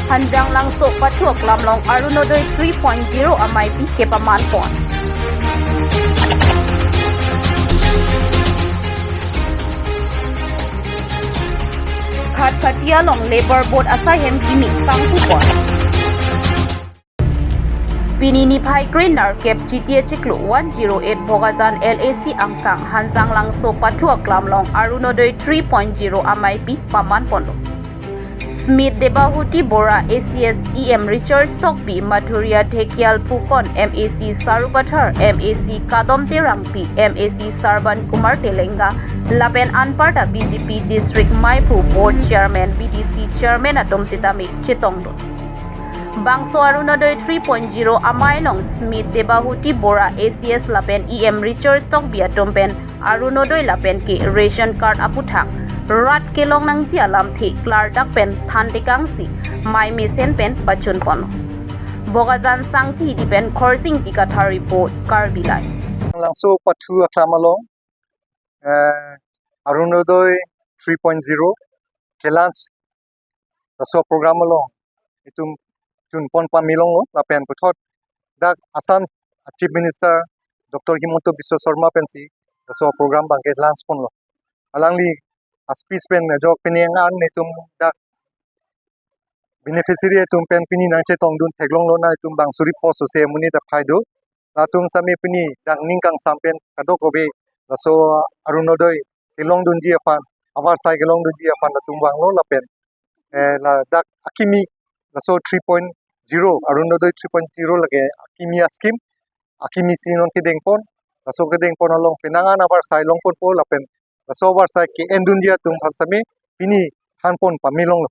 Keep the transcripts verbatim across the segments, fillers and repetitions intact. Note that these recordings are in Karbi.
Hanjanglangso pathu aklam along Arunodoi three point zero amei pi kepaman pon. Khatkhati along Labour Board asai hem kimi kangpu pon. Pini niphai kre nerkep Chiti achiklo one zero eight Bokajan L A C angkang Hanjanglangso pathu aklam along Arunodoi three point zero amei pi paman ponlo. Smit Debahuti Bora, A C S E M Richard Tokbi, Mathuria Dhekial Phukon, M A C Sarupathar, M A C Kadom Terangpi, M A C Sarban Kumar Telenga, lapen anparta B J P District Meiphu Board Chairman, B D C Chairman atum sitame chetongdun. Bangso Arunodoi three point zero amei along Smit Debahuti Bora, A C S lapen E M Richard Tokbi atum pen Arunodoi lapen ke ration card aputhak rat kelong nangji alamthe klardak pen than tekangsi mei mesen pen pachun pon. Bokajan Sangti Hidi pen Khorsing Dikathar report, Karbi Live. Langso pathu aklam along, eh, Arunodoi three point zero ke-launch laso program along itum chun pon pamilonglo lapen puthot dak Assam Chief Minister Doctor Himanta Biswa Sarma pensi laso program abangke launch ponlo. Alangli a-speech pen ajok pini angan itum dak beneficiary atum pen pini nangchetongdun theklonglo, na itum bang suri post ose amonit aphai do. Latum sitame pini dak ning kangsam pen kadokave laso Arunodoi kelongdunji aphan, avarsai kelongdunji aphan latum vanglo lapen, eh, ladak akimi laso three point zero, Arunodoi three point zero lake akimi a-scheme, akimi si non kedeng pon, laso kedeng pon along penang an avarsai long ponpo lapen laso avarsai ke-endunji atum aphan sitame pini than pon pamilonglo.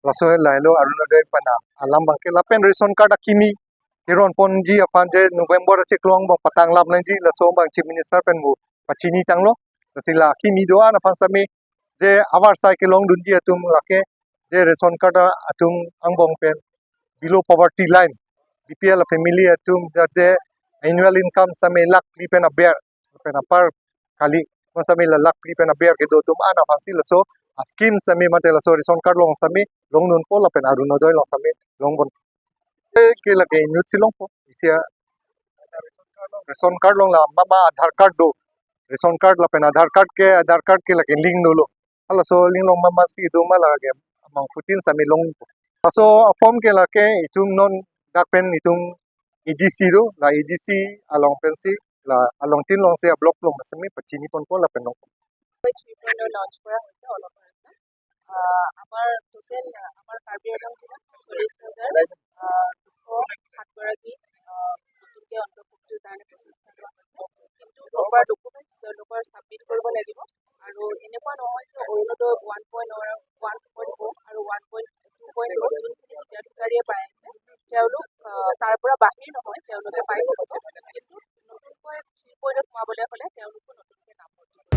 Laso lahelo Arunodoi pen alam abangke lapen ration card akimi keron ponji aphan je November achiklo angbong patang lap nangji laso abang Chief Minister pen mo pachini tanglo. Lasi la akimi do-an aphan sitame je avarsai kelongdunji atum lake je ration card atum angbong pen below poverty line, B P L family atum jate annual income sitame lakh phli pen aber, pen apar kali, ma sitame la lakh phli pen aber kedo atum an aphansi laso a-scheme sitame mate laso ration card along sitame longdunpo lapen Arunodoi along sitame long pon. Eh, ke lake inut si longpo. Isi a-ration card along la mama Aadhaar card do. Ration card lapen Aadhaar card ke, Aadhaar card ke lake link dolo. Halaso link long mama si do ma lake amangphutin sitame longpo. Laso a-form ke lake itum non dak pen itum A D C do, la A D C along pensi, la along tin long si a-block along sitame pachini ponpo lapen long. Three point zero launch কৰা হৈছে অলপ আগতে। আহ, আমাৰ টোটেল, আহ, আমাৰ কাৰ্বি আংলং জিলাত চল্লিছ হাজাৰ, আহ, দুশ সাত গৰাকী, আহ, নতুনকৈ অন্তৰ্ভুক্তিৰ কাৰণে প্ৰচেষ্টা কৰা হৈছে। কিন্তু প্ৰপাৰ ডকুমেণ্টছ তেওঁলোকৰ ছাবমিট কৰিব লাগিব। আৰু এনেকুৱা নহয় যে Arunodaya one point one, one point oh' আৰু one point two point oh' যোনখিনি হিতাধিকাৰীয়ে পাই আছে, তেওঁলোক, আহ, তাৰ পৰা বাহিৰ নহয়, তেওঁলোকে পাই থাকিব। কিন্তু নতুনকৈ থ্ৰী পইণ্টত সোমাবলৈ হ'লে তেওঁলোকো নতুনকৈ নামভৰ্তি কৰিব।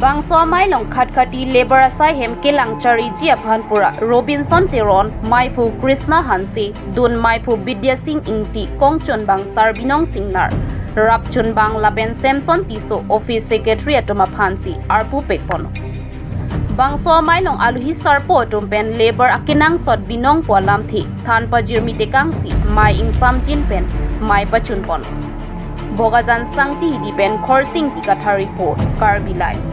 Bangso amei along Khatkhati Labour asai hem kelang chariji aphan pura Robinson Teron, Meiphu Krishna Hanse, Dun Meiphu Bidya Sing Ingti, Kongchunbang Sarbinong Singnar, Rapchunbang lapen Samson Tisso, Office Secretary atum aphansi arpu pek pon. Bangso amei along aluhi sarpo atum pen labour akenangsot binong pu alamthe than pajirmi tekangsi mei ingsamjin pen mei pachun pon. Bokajan Sangti Hidi pen Khorsing Dikathar report, Karbi Live.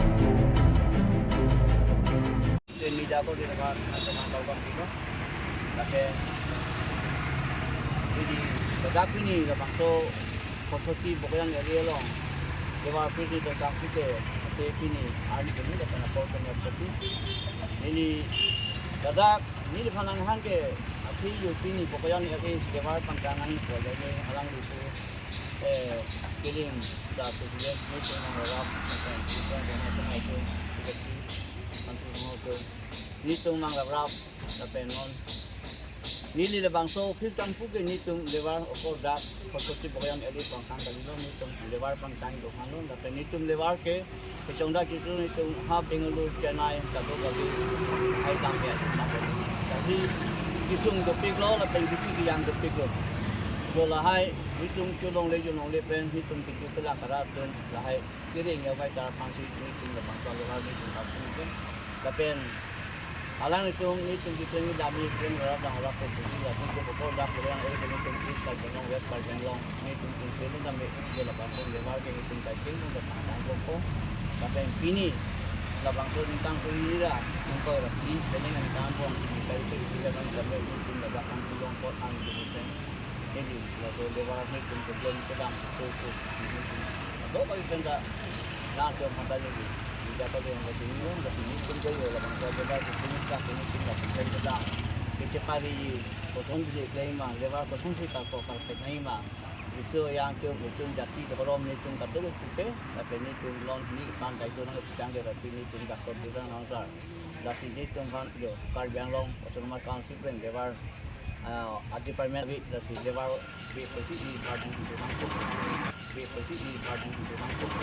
Media ko di dapat teman Balbam Tino. Lake ini, ladak ini labangso Khatkhati Bokajan area along Labour President Kangpite, ate pini arni kini lapen apor kena kopi. Neli ladak neliphan nanghang ke, ati yo pini Bokajan area Labour pangkang nangji pu lake alanglitum, eh, kiling da tu dia, nelitum nangrap, lapen nelitum nangrap, nelitum nangrap, lapen non neli labangso office kangpu ke nelitum labour okor dak Khatkhati Bokajan area pangkang kalilo, nelitum labour pangkang do-an lo, lapen nelitum labour ke kechongdak kitu nelitum ha Bengaluru, Chennai, kado kado hai tang ke, lapen kali kisung dopiklo, lapen kisi kiyang dopiklo. So lahai nelitum cholongle cholongle pen nelitum kitu kelak arat pen lahai kering ya vai tar aphansi nelitum labangso labour nelitum kapung pen. Lapen Alanglitum nelitum keklem dam, nelitum rara dang rak ko pusi latum ke bokor dak kurang oi ke nelitum East Karbi Anglong, West Karbi Anglong, nelitum tum selu dam me ke labangso levar ke nelitum kai king pun dam dam ko ko. Tapi pini labangso ningkan ko ira, ningkan ira, di pening ningkan pun, ningkan itu di dalam dam me nelitum labang kan tulong ko an ke nelitum. Jadi, laso levar nelitum keklem kedam ko ko. Atau bagi penta, latum mata jadi. Tidak pada yang kasih minum, kasih minum pun jadi labangso levar ke sini ka, sini sini ka, keklem kedam. Kechepari, kosong beli klem ma, levar kosong si ta ko karpet nai ma. Isu yang ke nelitum jati dhorom nelitum kadokave pupe, tapi nelitum lon ni kan kai tu nang cang ke tapi nelitum dak ko tu nang sar. Lasi nelitum kan jo Karbi Anglong Autonomous Council pen levar, ah, a department bi lasi levar bi pasi i pardon tu nang ko. Bi pasi i pardon tu nang ko.